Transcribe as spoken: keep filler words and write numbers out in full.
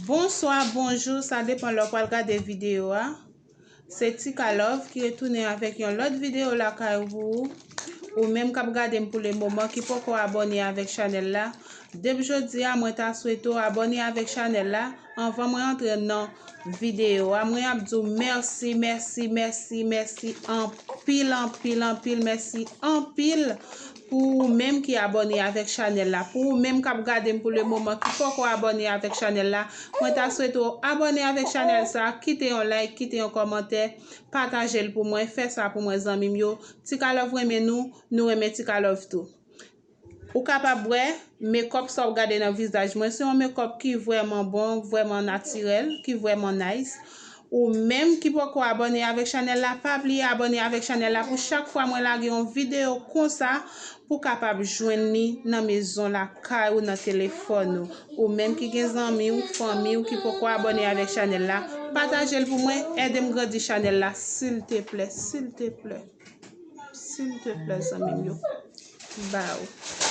Bonswa, bonjou, sa depann lè w pral gade videyo a. Se Tika Love ki retounen avèk yon lòt videyo lakay ou pou ou. Ou menm k ap gade m pou le moman ki poko abòne avèk chanèl la, depi jodi a, mwen ta swete w abòne avèk chanèl la anvan mwen antre nan videyo a. Mwen ap di w mèsi, mèsi, mèsi, mèsi anpil, anpil, anpil, mèsi anpil pou ou menm ki abòne avèk chanèl la. Pou ou menm k ap gade m pou le moman ki poko abòne avèk chanèl la, mwen ta swete w abòne avèk chanèl sa, kite yon like, kite yon kòmantè, pataje l pou mwen, fè sa pou mwen zanmi m yo. Tika Love renmen nou, nou renmen Tika Love tou. Ou kapab wè, makeup sa w gade nan vizaj mwen, se yon makeup ki vrèman bon, vrèman natirèl, ki vrèman nice. Ou menm ki poko abòne avèk chanèl la, pa bliye abòne avèk chanèl la pou chak fwa mwen lage yon videyo konsa, pou kapab jwenn li nan mezon lakay ou, nan telefòn ou. Ou menm ki gen zanmi w, fanmi w ki poko abòne avèk chanèl la, pataje l pou mwen, ede m grandi chanèl la, silteplè, silteplè. Silteplè, zanmi m yo. Baw.